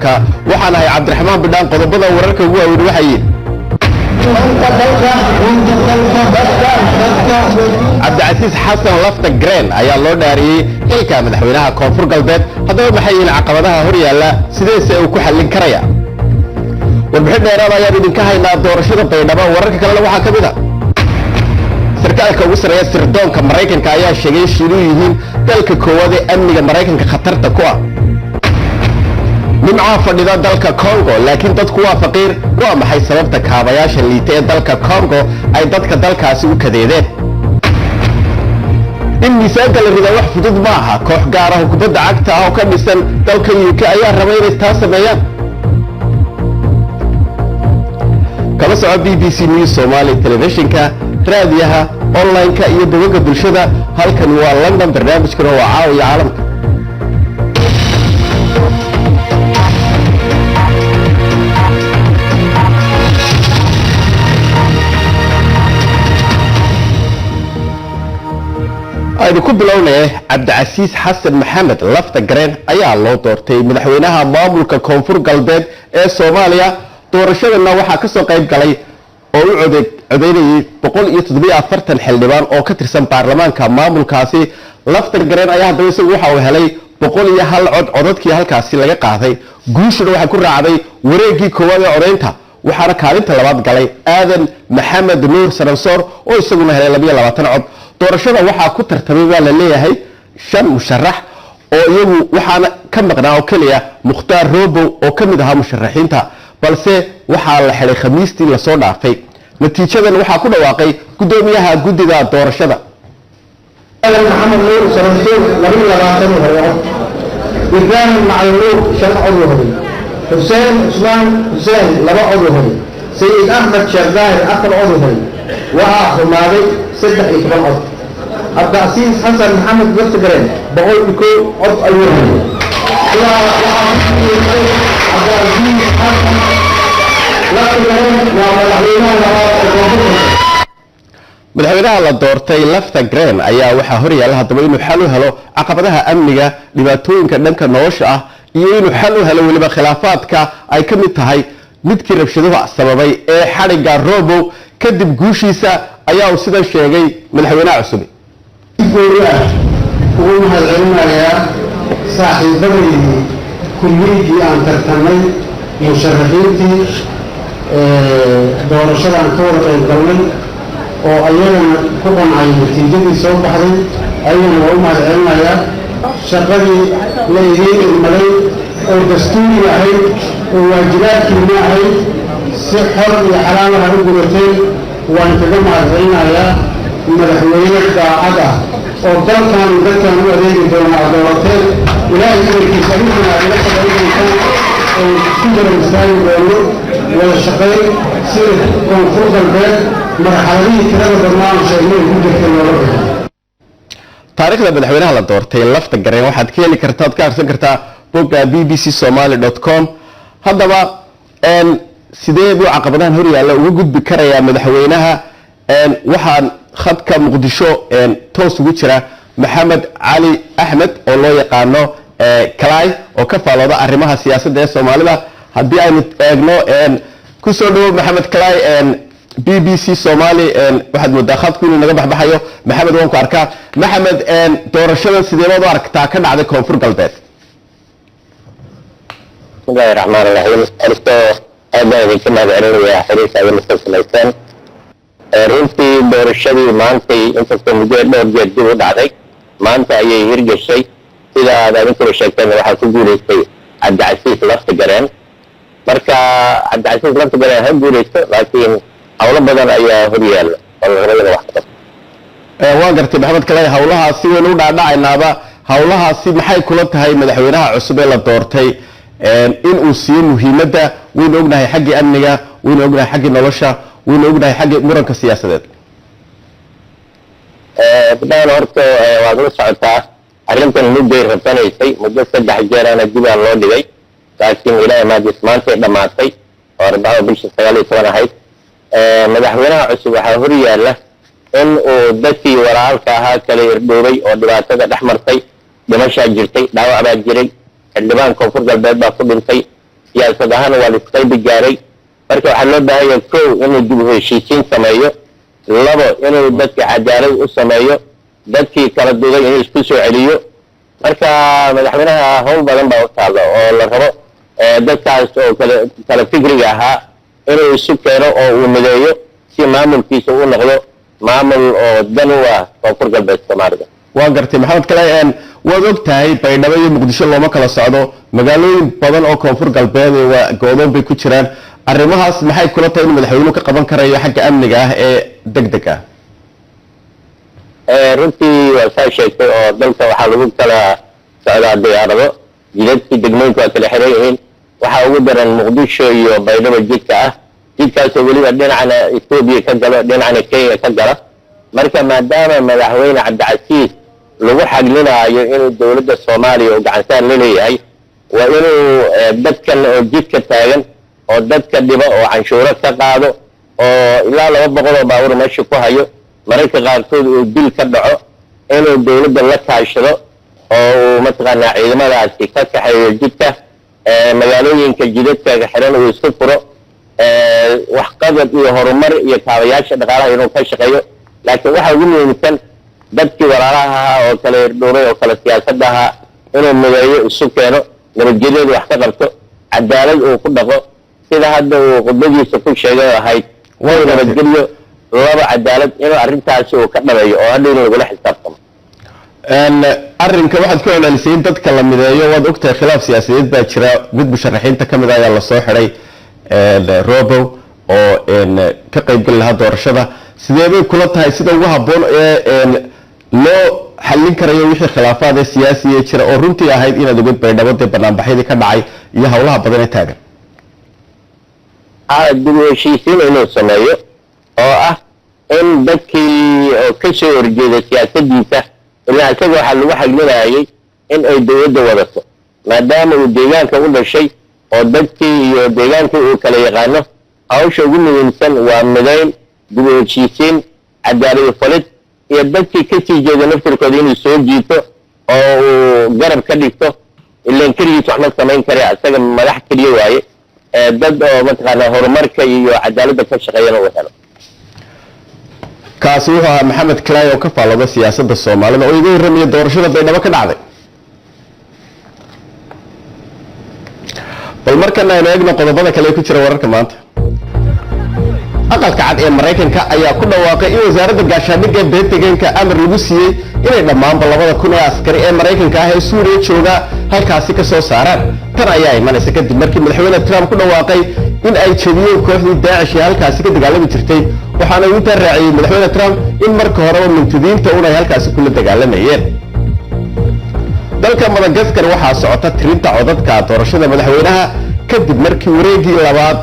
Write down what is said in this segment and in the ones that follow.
Caalamka. Waxaan ahay Cabdiraxmaan Bidhaan. Qodobada wararka ugu waaweyn waxay yihiin: Cabdicasiis Xasan Lafta Green ayaa loo dhaariyey xilka madaxweynaha Koonfur Galbeed. Haddaba maxay yihiin caqabadaha hor yaalla, sideese uu ku xallin karaya? Warbixin dheeraad ayaan idinka haynaa doorashada Baydhabo. Wararka kalena waxaa ka mid a: sarkaalka ugu sarreeya sirdoonka Maraykanka ayaa sheegay Shiinuu yihiin dalka koowaad ee amniga Maraykanka khatarta ku ah. Nimcaa fadhida dalka Congo, laakiin dadku waa faqiir. Waa maxay sababta kaabayaasha liita ee dalka Congo ay dadka dalkaasi u kadeedeen? In miisaanka la ridaa wax fudud ma aha. Koox gaar ah oo kubadda cagta ah oo ka dhisan dalka UK ayaa raba inay taa sameeyaan. Kala soco BBC News Somali telefishinka, raadiyaha, online-ka iyo bogagga bulshada. Halkan waa London, barnaamijkuna waa Caawiya Caalamka. Aynu ku bilownay, Cabdicasiis Xasan Maxamed Lafta Gareen ayaa loo doortay madaxweynaha maamulka Koonfur Galbeed ee Soomaaliya. Doorashadana waxaa kasoo qayb galay oo u codeynayay 147 xildhibaan oo ka tirsan baarlamaanka maamulkaasi. Lafta Gareen ayaa haddaba isagu waxa uu helay 101 cod codadkii halkaasi laga qaaday. Guushuna waxay ku raacday wareegii koowaad ee codeynta, waxaana kaalinta labaad galay Aadan Maxamed Nuur Saransoor oo isaguna helay 22 cod. Doorashada waxaa ku tartamay baa la leeyahay shan musharax oo iyagu, waxaana ka maqnaa oo keliya Mukhtaar Robow oo ka mid ahaa musharaxiinta, balse waxaa la xidhay Khamiistii lasoo dhaafay. Natiijadan waxaa ku dhawaaqay guddoomiyaha guddida doorashada. Aadan Maxamed Nuur Saransoor 22 uu helay cod, Ibraahim Macalin Nuur shan cod uu helay, Xuseen Cusmaan Xuseen laba cod uu helay, Sayid Axmed Sheekh Daahir afar cod uu helay. Waxaa xumaaday 13 cod. Cabdicasiis Xasan Maxamed Laftagareen 101 cod ayuu helay. Sidaa waxaa ku guuleystay Cabdicasiis Xasan Laftagareen, waa madaxweynaha labaad ee Koonfur Galbeed. Madaxweynaha la doortay Lafta Green ayaa waxaa horyaalla haddaba inuu xal u helo caqabadaha amniga, dhibaatooyinka dhanka nolosha ah, iyo inuu xal u helo weliba khilaafaadka ay ka mid tahay midkii rabshaduhu sababay ee xadhigga Robow. Kadib guushiisa ayaa uu sidan sheegay madaxweynaha cusub. Si gooni ah ugu mahadcelinayaa saaxiibadaydii kulliygii aan tartamay, musharaxiintii doorashadaan ka wada qayb galnay oo ayagana ku qancay natiijadii soo baxday. Ayagana waa u mahadcelinayaa. Shaqadii la idiin idmaday oo dastuuri ahayd oo waajibaadkiina ahayd si xor iyo xalaal ah u gudateen, waan kaga mahadcelinayaa. Madaxweyne daacad ah oo dalkan iyo dadkan u adeegi doona aad doorateen. Ilaahay idankiisa adinkuna aad ila shaqayn doontaan oo isku garab istaagi doono wada shaqayn sida Koonfur Galbeed marxaladihii tirada badnaa aan sheegnay ay ku jirta looga baxo. Taariikhda madaxweynaha la doortay Lafta Gareen waxaad ka heli kartaa oad ka akhrisan kartaa bogga bbcsomaly.com. Haddaba sidee buu caqabadahan horyaalla uga gudbi karayaa madaxweynaha? Waxaan khadka Muqdisho toos ugu jira Maxamed Cali Axmed oo loo yaqaano Kalay oo ka faalooda arrimaha siyaasadda ee Soomaalida. Haddii aynu eegno, kusoo dhawo Maxamed Kalay BBC Somali. Waxaad moodaa khadku inuu naga baxbaxayo. Maxamed, waan ku arkaa. Maxamed, doorashadan sidee baad u aragtaa ka dhacday Koonfur Galbeed? Bismillahi raxmaan raxiim. Horta aad baan idinka mahad celinayaa xiriirka aad la soo samayseen. Runtii doorashadii maantay, inkastoo muddo dhowr jeer dib u dhacday, maanta ayay hirgashay. Sida aad adinkuba sheegteen, waxaa ku guuleystay Cabdicasiis Lafta Gareen. Marka Cabdicasiis Lafta Gareen ha guuleysto, laakiin howlo badan ayaa horyaalla oo la rabo inuu wax ka qabto. Waan gartay, Maxamed Kalay. Howlahaasi waynu u dhaadhacaynaaba. Howlahaasi maxay kula tahay madaxweynaha cusub ee la doortay in uu siiyo muhiimadda? Waynu ognahay xaggii amniga, waynu ognahay xaggii nolosha, waynu ognahay xaggii muranka siyaasadeed. Bidhaan, horta waad la socotaa arrintan mudday rabsanaysay, muddo saddex jeerana dibaa loo dhigay, laakiin Ilaahay maadis maantay dhammaatay oo 4 bisha 19 ahayd. Madaxweynaha cusub waxaa hor yaalla in uu dadkii walaalka ahaa kala irdhoobay oo dhibaatada dhex martay. Dhimashaa jirtay, dhaawac baa jiray, xildhibaan Koonfur Galbeed baa ku dhintay. Siyaasad ahaan waa laisqaybi gaaray. Marka waxaa loo baahan yahay, kow, inuu dib u heshiisiin sameeyo; labo, inuu dadka cadaalad u sameeyo, dadkii kala duday inuu isku soo celiyo. Marka madaxweynaha howl badan baa u taalla oo la rabo dadkaas oo kale kala fikriga ahaa inuu isu keeno oo uu mideeyo, si maamulkiisa u noqdo maamul oo dan u ah Koonfur Galbeed Soomaalida. Waa gartay, Maxamed Kale. Waad og tahay, Baydhabo iyo Muqdisho looma kala socdo, magaalooyin badan oo Koonfur Galbeed waa goodoon bay ku jiraan. Arrimahaas maxay kula tahay in madaxweynuhu ka qaban karayo xagga amniga ah ee deg deg ah? Runtii waa saa sheegtay oo dalka waxaa lagu kala socdaa diyaarado, jidadkii degmooyinka waa kala xiran yihiin. Waxaa ugu daran Muqdisho iyo Baydhabo jidka ah, jidkaasoo weliba dhinacna Etoobiya ka galo, dhinacna Kenya ka gala. Marka maadaama madaxweyne Cabdicasiis lagu xaglinaayo inuu dowladda Soomaaliya oo gacansaar la leeyahay, waa inuu dadkan oo jidka taagan oo dadka dhibo oo canshuuro ka qaado oo ilaa 200 oo baabuur meesha ku hayo, mararka qaarkood uu dil ka dhaco, inuu dowladda la kaashado oo uu mataqaanaa ciidamadaasi ka kaxeeyo jidka, magaalooyinka jidadka xiran uu isku furo, waxqabad iyo horumar iyo kaabayaasha dhaqaalaha inuu ka shaqeeyo. Laakiin waxa ugu muhiimsan, dadkii walaalaha ahaa oo kala irdhuuray oo kala siyaasadda ahaa inuu mideeyo, isu keeno, nabadgelyadu wax ka qabto, cadaalad uu ku dhaqo, sida hadda uu khudbadiisa ku sheegay oo ahayd kow nabadgelyo, laba cadaalad, inuu arrintaasi uu ka dhameeyo oo hadhowna lagula xisaabtamo. Arrinka waxaad ku celcelisay in dadka la mideeyo. Waad ogtahay, khilaaf siyaasadeed baa jira. Mid musharaxiinta ka mid a ayaa lasoo xidhay, Robow, oo ka qaybgeli lahaa doorashada. Sidee bay kula tahay sida ugu habboon ee loo xallin karayo wixii khilaafaad ee siyaasiya jira, oo runtii ahayd inaad ogid Baydhabo dee banaanbaxyadii ka dhacay iyo howlaha badan ee taagan? Dib u heshiisiin inuu sameeyo oo ah in dadkii oo ka soo horjeeda siyaasadiisa, ilaa isaga waxaa lagu xaglinayay in ay dowladda wadato, maadaama uu deegaanka u dhashay oo dadkii iyo deegaankii uu kala yaqaano. Hawsha ugu muhiimsan waa midayn, dib u heshiisiin, cadaalad falid iyo dadkii kasii jeeda naftirkooda inuu soo jiito oo uu garab ka dhigto. Ilan keligiis wax ma samayn kare, isaga madax keliya waaye, dad oo mataqaanaa horumarka iyo cadaaladda ka shaqeeyana uu helo. Kaasi wuxuu ahaa Maxamed Clay oo ka faallada siyaasadda Soomaalida oo iga warramaya doorashada Baydhabo ka dhacday. Bal markana aynu eegno qodobada kale ee ku jira wararka maanta. Aqalka Cad ee Maraykanka ayaa ku dhawaaqay in Wasaaradda Gaashaandhigga Pentagonka amar lagu siiyey inay dhammaanba 2000 ee askari ee Maraykanka ah ee Suuriya jooga halkaasi ka soo saaraan. Tan ayaa imanaysa kadib markii madaxweyne Trump ku dhawaaqay in ay jebiyeen kooxdii Daacish ee halkaasi ka dagaalami jirtay, waxaana uu intaa raaciyey madaxweyne Trump in marka horeba mintidiinta un ay halkaasi kula dagaalamayeen. Dalka Madagaskar waxaa socota tirinta codadka doorashada madaxweynaha kadib markii wareegii labaad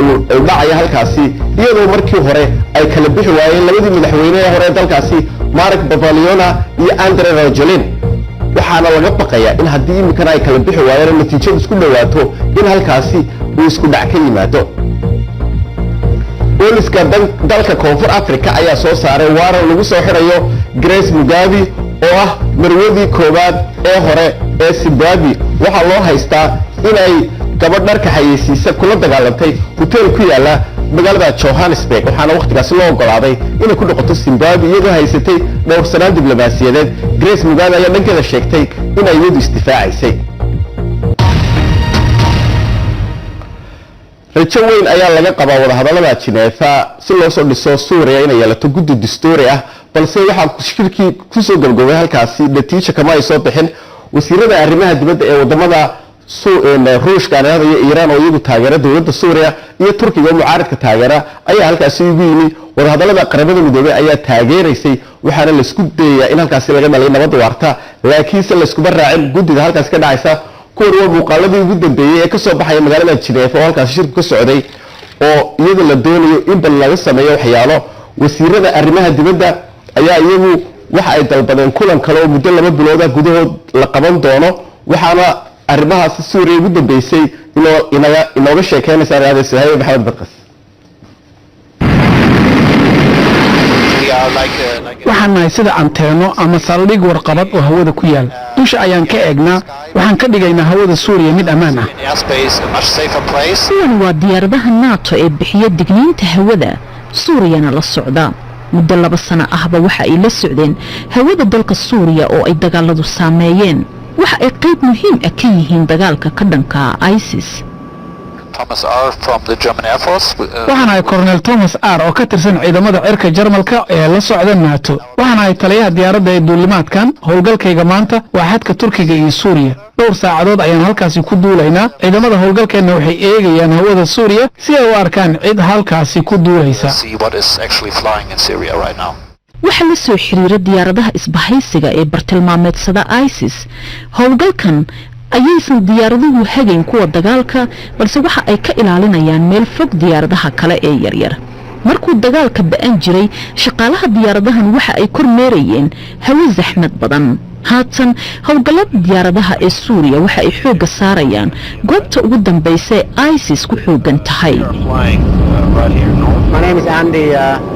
uu dhacaya halkaasi, iyadoo markii hore ay kala bixi waayeen labadii madaxweyne ee hore dalkaasi, Mark Bavaliona iyo Andre Rajoelina. Waxaana laga baqayaa in haddii iminkana ay kala bixi waayeen oo natiijadu isku dhawaato, in halkaasi uu isku dhac ka yimaado. Booliska dalka Koonfur Africa ayaa soo saaray waaran lagu soo xirayo Grace Mugabe oo ah marwadii koowaad ee hore ee Zimbabwe. Waxaa loo haystaa inay gabadh dharka xayeysiisa kula dagaalantay hotel ku yaala magaalada Johannesburg, waxaana wakhtigaasi loo ogolaaday inay ku noqoto Zimbabwe iyadoo haysatay dhowrsanaan diblomaasiyadeed. Grace Mugabe ayaa dhankeeda sheegtay inay iyadu isdifaacaysay. Rajo weyn ayaa laga qabaa wadahadallada Jineefa si loo soo dhiso Suuriya inay yeelato guddi dastuuri ah, balse waxaa shirkii kusoo gabgabay halkaasi natiija kama ay soo bixin. Wasiirada arrimaha dibadda ee wadamada Ruushka iyo Iiraan oo iyagu taageera dowladda Suuriya iyo Turkiga oo mucaaridka taageera ayaa halkaasi ugu yimi. Wadahadallada Qaramada Midoobay ayaa taageeraysay, waxaana laisku dayayaa in halkaasi laga dhaliyo nabad waarta, laakiinse layskuma raacin guddida halkaasi ka dhacaysa. Kuwan waa muuqaaladii ugu dambeeyey ee kasoo baxaya magaalada Jineefa oo halkaasi shirku ka socday, oo iyada la doonayo in bal laga sameeyo waxyaalo. Wasiirada arrimaha dibadda ayaa iyagu waxa ay dalbadeen kulan kale oo muddo 2 bilooda gudahood la qaban doono. Waxaana arrimahaasi Suuriya ugu dambeysay inooga sheekeynaysa Suhaybe Maxamed Barkas. Waxaan nahay sida anteeno ama saldhig warqabad oo hawada ku yaal. Dusha ayaan ka eegnaa. Waxaan ka dhigaynaa hawada Suuriya mid ammaan ah. Kuwan waa diyaaradaha NATO ee bixiya digniinta hawada Suuriyana la socda. Muddo 2 sano ahba waxa ay la socdeen hawada dalka Suuriya oo ay dagaaladu saameeyeen. Waxa ay qayb muhiim ah ka yihiin dagaalka ka dhanka ISIS. Waxaan ahay Cornel Thomas R oo ka tirsan ciidamada cirka Jarmalka ee la socda NATO. Waxaan ahay taliyaha diyaaradda ee duulimaadkan. Howlgalkayga maanta waa xadka Turkiga iyo Suuriya. Dhowr saacadood ayaan halkaasi ku duulaynaa. Ciidamada howlgalkeenna waxay eegayaan hawada Suuriya si ay u arkaan cid halkaasi ku duulaysa. Waxaa la soo xiriira diyaaradaha isbahaysiga ee bartilmaameedsada ISIS. Howlgalkan ayaysan diyaaraduhu hagayn kuwa dagaalka, balse waxa ay ka ilaalinayaan meel fog diyaaradaha kale ee yaryar. Markuu dagaalka ba'an jiray, shaqaalaha diyaaradahan waxa ay kormeerayeen hawo saxmad badan. Haatan howlgallada diyaaradaha ee Suuriya waxa ay xoogga saarayaan goobta ugu dambaysa ee ISIS ku xoogan tahay.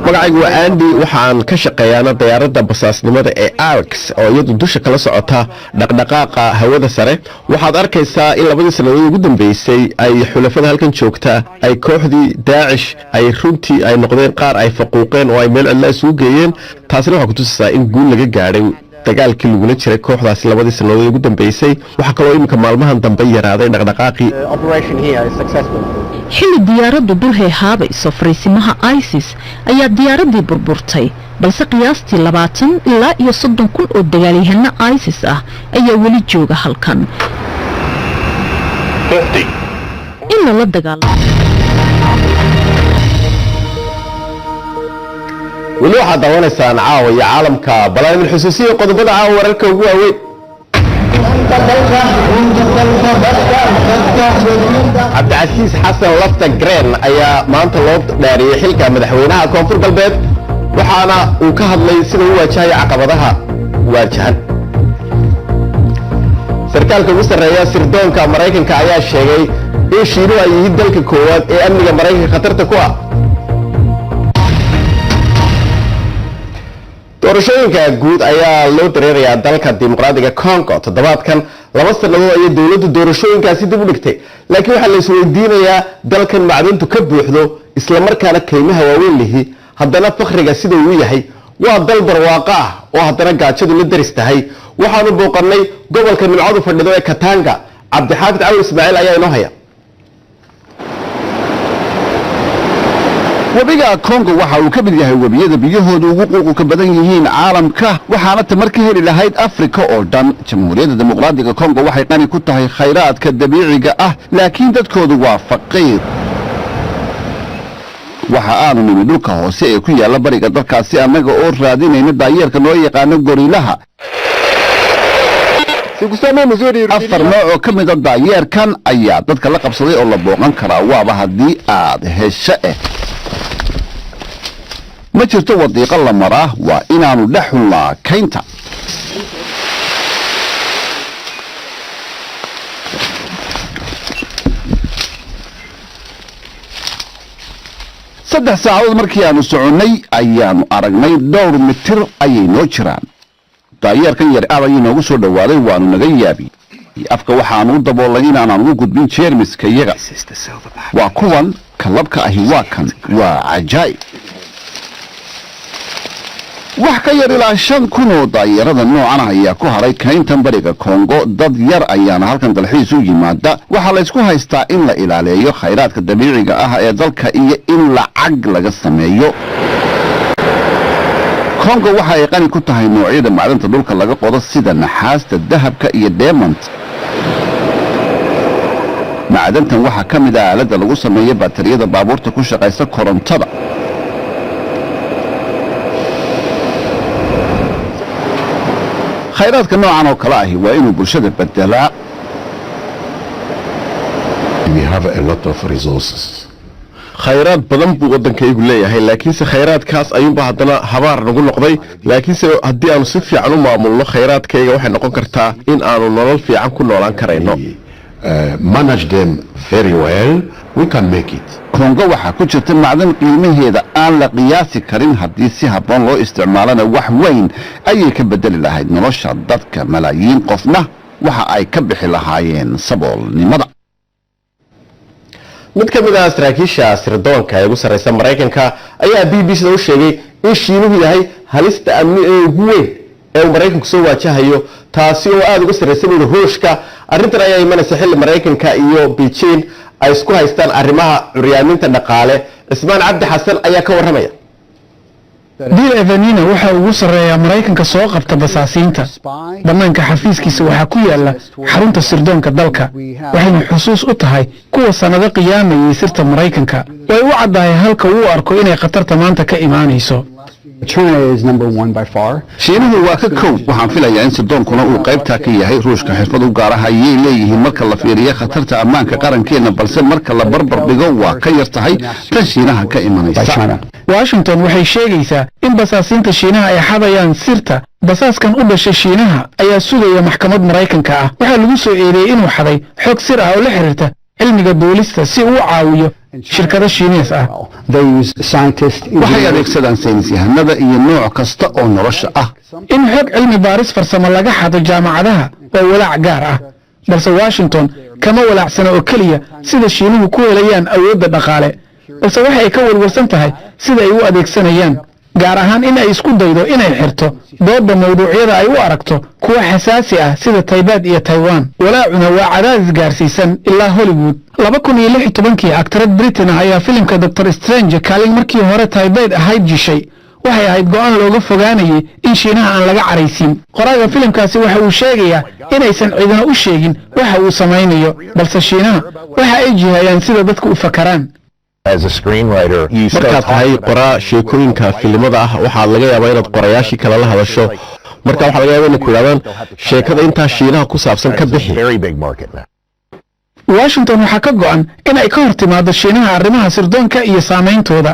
Magacaygu waa Andy. Waxaan ka shaqeeyaana diyaaradda basaasnimada ee AWACS oo iyadu dusha kala socota dhaqdhaqaaqa hawada sare. Waxaad arkaysaa in labadii sannadood ugu dambeysay ay xulafada halkan joogta ay kooxdii Daacish ay runtii ay noqdeen qaar ay faquuqeen oo ay meel cidla isugu geeyeen. Taasina waxaa kutusaysaa in guul laga gaadhay dagaalkii lagula jiray kooxdaasi labadii sannadood ugu dambeysay. Waxaa kaloo iminka maalmahan dambe yaraaday dhaqdhaqaaqii. Xilli diyaaraddu dul heehaabayso fariisimaha ISIS ayaa diyaaraddii burburtay, balse qiyaastii 20 ilaa iyo 30 kun oo dagaalyahano ISIS ah ayaa weli jooga halkan in lala dagaalamo. Weli waxaad daawanaysaan Caawa iyo Caalamka. Balaan idin xusuusiya qodobada caawa wararka ugu waaweyn. Cabdicasiis Xasan Lafta Green ayaa maanta loo dhaariyey xilka madaxweynaha Koonfur Galbeed, waxaana uu ka hadlay sida u waajahaya caqabadaha waajahan. Sarkaalka ugu sarreeya sirdoonka Maraykanka ayaa sheegay in Shiinuhu ay yihiin dalka koowaad ee amniga Maraykanka khatarta ku ah. Doorashooyinka guud ayaa loo dareerayaa dalka Dimuqraadiga Congo toddobaadkan. 2 sannadood ayay dowladdu doorashooyinkaasi dib u dhigtay, laakiin waxaa la isweydiinayaa dalkan macdintu ka buuxdo, islamarkaana kaymaha waaweyn lihi, haddana fakriga sida uu yahay, waa dal barwaaqo ah oo haddana gaajadu la daris tahay. Waxaanu booqannay gobolka nimcadu fadhido ee Katanga. Cabdixaafid Cawil Ismaaciil ayaa inoo haya. Webiga Kongo waxa uu ka mid yahay webiyada biyahoodu ugu qulqulka badan yihiin caalamka, waxaana tamar ka heli lahayd Afrika oo dhan. Jamhuuriyadda Dimuqraadiga Kongo waxay qani ku tahay khayraadka dabiiciga ah, laakiin dadkoodu waa faqiir. Waxa aanu nimi dhulka hoose ee ku yaalla bariga dalkaasi, annaga oo raadinayna daayeerka loo yaqaano gorilaha. Afar nooc oo ka mida daayeerkan ayaa dadka la qabsaday oo la booqan karaa, waaba haddii aad hesho eh. Ma jirto wadiiqo la maraa, waa inaannu dhex xullaa kaynta. 3 saacadood markii aanu soconnay ayaannu aragnay dhowr mitir ayay noo jiraan. Daayeerkan yar aad ayuu noogu soo dhowaaday, waanu naga yaabi. Afka waxaanu u daboolnay inaanaan ugu gudbin jeermiska iyaga. Waa kuwan, kalabka ahi waa kan. Waa cajaa'ib. Wax ka yar ilaa 5000 oo daayeerada noocan ah ayaa ku hadhay kayntan bariga Kongo. Dad yar ayaana halkan dalxiis u yimaada. Waxaa laysku haystaa in la ilaaleeyo khayraadka dabiiciga ah ee dalka iyo in lacag laga sameeyo. Kongo waxa ay qani ku tahay noocyada macdanta dhulka laga qodo, sida naxaasta, dahabka iyo diamond. Macdantan waxaa ka mid ah aaladda lagu sameeyo baatariyada baabuurta ku shaqaysa korontada. Khayraadka noocan oo kale ahi waa inuu bulshada bedelaa. We have a lot of resources. Khayraad badan buu waddankaygu leeyahay, laakiinse khayraadkaas ayuunba haddana habaar nagu noqday. Laakiinse haddii aanu si fiican u maamulno khayraadkayga, waxay noqon kartaa in aanu nolol fiican ku noolaan karayno. manage them very well, we can make it. Kongo waxaa ku jirta macdan qiimaheeda aan la qiyaasi karin. Haddii si habboon loo isticmaalana, wax weyn ayay ka bedeli lahayd nolosha dadka. Malaayiin qofna waxa ay ka bixi lahaayeen saboolnimada. Mid ka mid ah saraakiisha sirdoonka ee ugu sarreysa Maraykanka ayaa BBC da u sheegay in Shiinuhu yahay halista amni ee ugu weyn ee uu Maraykanku soo waajahayo, taasi oo aada uga sarreysa buuri Ruushka. Arrintan ayaa imanaysa xilli Maraykanka iyo Beijing ay isku haystaan arrimaha curyaaminta dhaqaale. Cismaan Cabdi Xasan ayaa ka warramaya. Bill Evanina waxa ugu sarreeyaa Maraykanka soo qabta basaasiinta. Bannaanka xafiiskiisa waxaa ku yaala xarunta sirdoonka dalka, waxayna xusuus u tahay kuwa sannado qiyaamayay sirta Maraykanka. Way u caddahay halka uu arko inay khatarta maanta ka imaanayso. Shiinuhu waa ka kow. Waxaan filayaa in sirdoonkuna uu qaybtaa ka yahay. Ruushka xirfad u gaar ah ayay leeyihiin marka la fiiriyo khatarta ammaanka qarankeenna, balse marka la barbar dhigo waa ka yar tahay tan Shiinaha ka imanaysa. Washington waxay sheegaysaa in basaasiinta Shiinaha ay xadayaan sirta. Basaaskan u dhashay Shiinaha ayaa sugaya maxkamad Maraykanka ah. Waxaa lagu soo eedeeyey inuu xaday xog sir ah oo la xiriirta cilmiga duulista si uu u caawiyo shirkado Shiinees ah. Waxay adeegsadaan saynis yahanada iyo nooc kasta oo nolosha ah. In xog cilmi baaris farsamo laga xado jaamacadaha waa walaac gaar ah, balse Washington kama walaacsana oo keliya sida Shiinuhu ku helayaan awoodda dhaqaale, balse waxa ay ka warwarsan tahay sida ay u adeegsanayaan, gaar ahaan in ay isku daydo inay xirto doodda mawduucyada ay u aragto kuwa xasaasi ah, sida Taybaad iyo Taiwan. Walaacuna waa cadaadis gaarsiisan ilaa Hollywood. 2016-kii aktarad Britain ah ayaa filimka Doctor Strange kaalin markii hore Taybayd ahayd jishay. Waxay ahayd go'aan looga fogaanayay in Shiinaha aan laga caraysiin. Qoraaga filimkaasi waxa uu sheegayaa inaysan cidina u sheegin waxa uu samaynayo, balse Shiinaha waxa ay jihayaan sida dadku u fakaraan. Markaad tahay qoraa sheekooyinka filimada ah, waxaa laga yaabaa inaad qorayaashii kale la hadasho. Marka waxaa laga yaabaa inay ku yidhahdaan, "Sheekada intaa Shiinaha ku saabsan ka bixi." Washington waxaa ka go'an in ay ka hor timaado Shiinaha arrimaha sirdoonka iyo saameyntooda.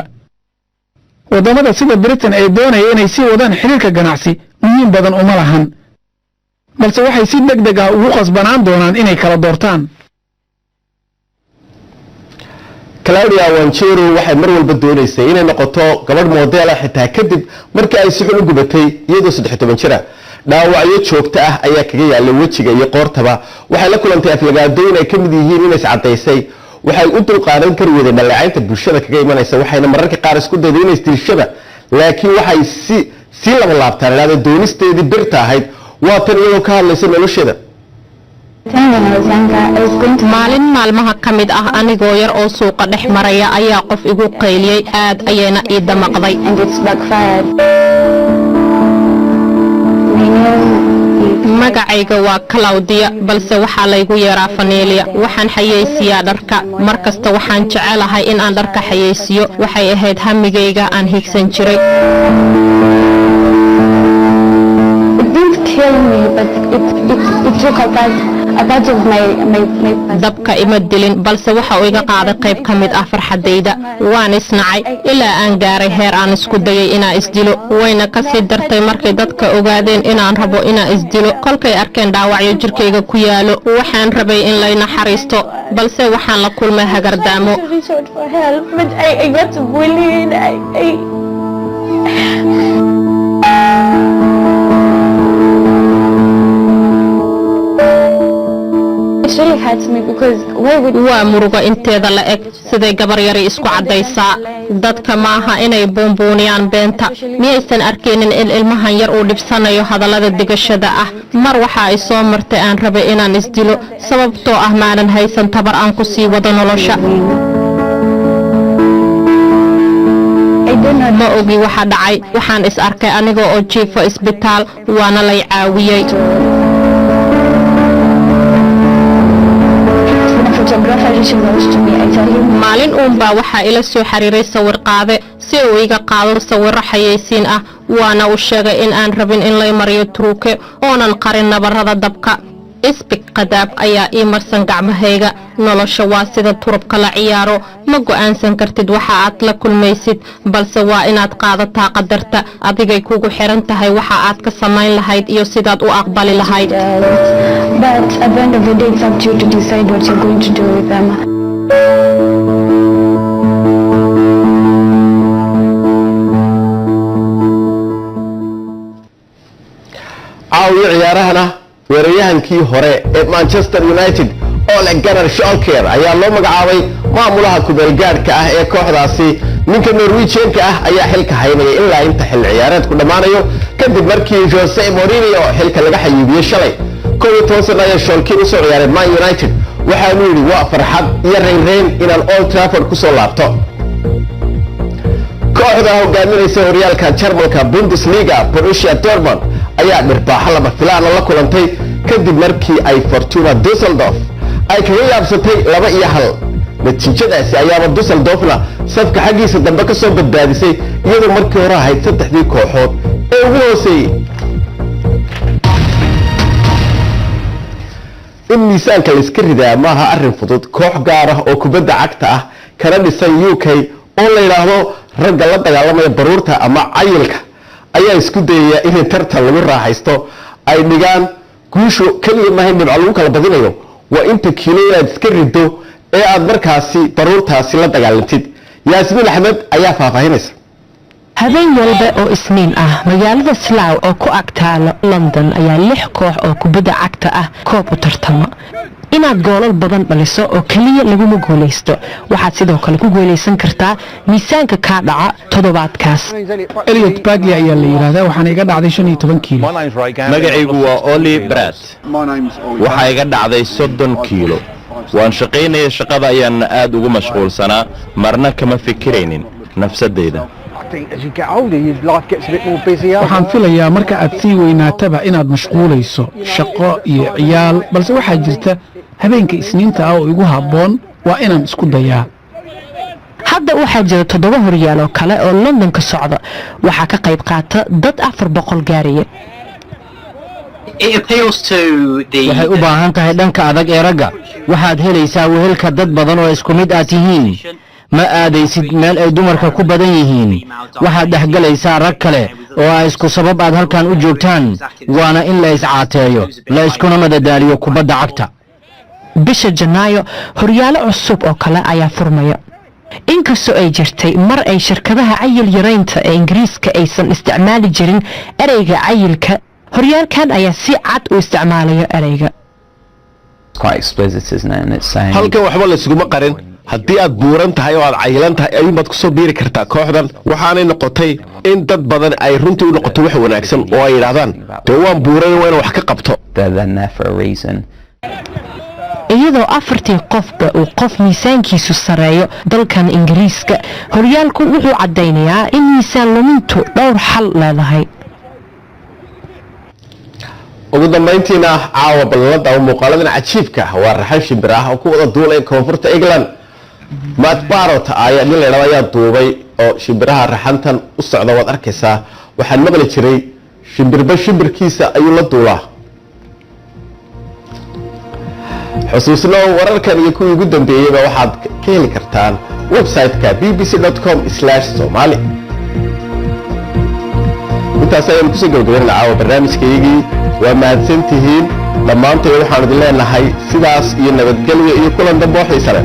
Waddamada sida Britain ee doonaya inay sii wadaan xiriirka ganacsi muhiim badan uma lahan, balse waxay si deg deg ah ugu qasbanaan doonaan inay kala doortaan. Claudia Wanjiru waxay mar walba doonaysay inay noqoto gabadh model ah, xitaa kadib markii ay si xun u gubatay iyadoo 13 jira. Dhaawacyo joogto ah ayaa kaga yaalay wejiga iyo qoortaba. Waxay la kulantay aflagaadooyin ay ka mid yihiin inay iscadaysay. Waxay u dulqaadan kari weyday dhaleecaynta bulshada kaga imanaysa, waxayna mararka qaar isku dayday inay isdilshaba, laakiin waxay si sii laba laabtaan idhahda doonisteedii birta ahayd. Waa tan iyadoo ka hadlaysa nolosheeda. Maalin maalmaha ka mid ah, anigoo yar oo suuqa dhex maraya ayaa qof igu qayliyey. Aad ayayna ii damaqday. Magacayga waa Claudia, balse waxaa laygu yeeraa Fanelia. Waxaan xayeysiiyaa dharka. Mar kasta waxaan jecelahay in aan dharka xayeysiiyo. Waxay ahayd hamigayga aan higsan jiray. Dabka ima dilin, balse waxa uu iga qaaday qayb ka mid ah farxaddayda. Waan isnacay ilaa aan gaaray heer aan isku dayay inaan isdilo. Wayna ka sii dartay markay dadka ogaadeen inaan rabo inaan isdilo, kolkay arkeen dhaawacyo jirkayga ku yaalo. Waxaan rabay in lay naxariisto, balse waxaan la kulmay hagardaamo. Waa murugo inteeda la eg. Siday gabar yari isku caddaysaa? Dadka maaha inay buunbuuniyaan beenta. Miyaysan arkaynin in ilmahan yar uu dhibsanayo hadallada digashada ah? Mar waxa ay soo martay aan rabay inaan isdilo, sababtoo ah maanan haysan tabar aan ku sii wado nolosha. Ma ogi waxa dhacay. Waxaan is arkay aniga oo jiifo isbitaal, waana lay caawiyey. Maalin uunbaa waxaa ila soo xiriiray sawir qaade si uu iga qaado sawirro xayeysiin ah, waana u sheegay in aan rabin in lay mariyo turuuke oonan qarin nabarrada dabka. Isbig qadaab ayaa ii marsan gacmahayga. Nolosha waa sida turubka la ciyaaro. Ma go'aansan kartid waxa aad la kulmaysid, balse waa inaad qaadataa qadarta. Adigay kugu xiran tahay waxa aad ka samayn lahayd iyo sidaad u aqbali lahayd. But at the end of the day, it's up to you to decide what you're going to do with them. Caawiyo ciyaarahana, weeraryahankii hore ee Manchester United, Ole Gunnar Solskjaer, ayaa loo magacaabay maamulaha kumeelgaadhka ah ee kooxdaasi. Ninka Norwegianka ah ayaa xilka haynaya ilaa inta xil ciyaareedku dhammaanayo, kadib markii Jose Mourinho xilka laga xayuubiyey shalay. 11 sano ayaa Solskjaer usoo ciyaaray Man United. Waxaanu yidhi: "Waa farxad iyo reynreyn inaan Old Trafford kusoo laabto." Kooxda hogaaminaysa horyaalka Jarmalka, Bundesliga, Borussia Dortmund, ayaa dhirbaaxo lama filaana la kulantay kadib markii ay Fortuna Dusseldorf ay kaga yaabsatay 2-1. Natiijadaasi ayaaba Dusseldorfna safka xaggiisa dambe ka soo badbaadisay, iyadoo markii hore ahayd saddexdii kooxood ee ugu hooseeyey. In miisaanka la iska ridaa maaha arrin fudud. Koox gaar ah oo kubadda cagta ah kana dhisan UK oo la yidhaahdo ragga la dagaalamaya baruurta ama cayilka ayaa isku dayaya inay tartan lagu raaxaysto ay dhigaan. Guushu keliya maaha in dhibco lagu kala badinayo, waa inta kiilo inaad iska rido ee aad markaasi baruurtaasi la dagaalantid. Yaasmiin Axmed ayaa faahfaahinaysa. Habeen walba oo Isniin ah, magaalada Slough oo ku ag taalo London ayaa lix koox oo kubadda cagta ah koob u tartama. Inaad goolal badan dhaliso oo keliya laguma guulaysto. Waxaad sidoo kale ku guulaysan kartaa miisaanka kaa dhaca toddobaadkaas. Eliot Bagli ayaa la yidhaahdaa. Waxaana iga dhacday 15 kiilo. Magacaygu waa Oli Brat. Waxaa iga dhacday 30 kiilo. Waan shaqaynaya, shaqada ayaana aad ugu mashquulsanaa, marna kama fikiraynin nafsadayda. Waxaan filayaa marka aad sii weynaataba inaad mashquulayso, shaqo iyo ciyaal, balse waxaa jirta habeenka Isniinta ah oo igu habboon, waa inaan isku dayaa. Hadda waxaa jira toddoba horyaal oo kale oo London ka socda. Waxaa ka qayb qaata dad 400 gaaraya. Waxay u baahan tahay dhanka adag ee ragga. Waxaad helaysaa wehelka dad badan oo isku mid aad tihiin. Ma aadaysid meel ay dumarka ku badan yihiin. Waxaad dhexgelaysaa rag kale oo ay isku sabab aad halkan u joogtaan, waana in la iscaateeyo, la iskuna madadaaliyo kubadda cagta. Bisha Janaayo horyaalo cusub oo kale ayaa furmaya. Inkastoo ay jirtay mar ay shirkadaha cayil yaraynta ee Ingiriiska aysan isticmaali jirin ereyga cayilka, horyaalkan ayaa si cad u isticmaalaya ereyga. Halkan waxba laysuguma qarin. Haddii aad buuran tahay oo aad cayilan tahay ayuunbaad kusoo biiri kartaa kooxdan. Waxaanay noqotay in dad badan ay runtii u noqoto wax wanaagsan oo ay yidhaahdaan: "Dee waan buuran, waa inaan wax ka qabto." Iyadoo afartii qofba uu qof miisaankiisu sareeyo dalkan Ingiriiska, horyaalku wuxuu caddaynayaa in miisaan lumintu dhowr xal leedahay. Ugu dambayntiina, caawa ballanada oo muuqaaladan cajiibka ah waa raxan shimbir ah oo ku wada duulaya koonfurta England. Matt Barot ayaa nin la yidhahdo ayaa duubay oo shimbiraha raxantan u socda waad arkaysaa. Waxaan maqli jiray shimbirba shimbirkiisa ayuu la duulaa. Xusuusno, wararkan iyo kuwii ugu dambeeyeyba waxaad ka heli kartaan website-ka bbc.com/somali. Intaas ayaanu kusoo gabagabaynana caawa barnaamijkaygii. Waa mahadsantihiin dhammaantood. Waxaan idin leenahay sidaas iyo nabadgelyo iyo kulan dambe oo xiisa leh.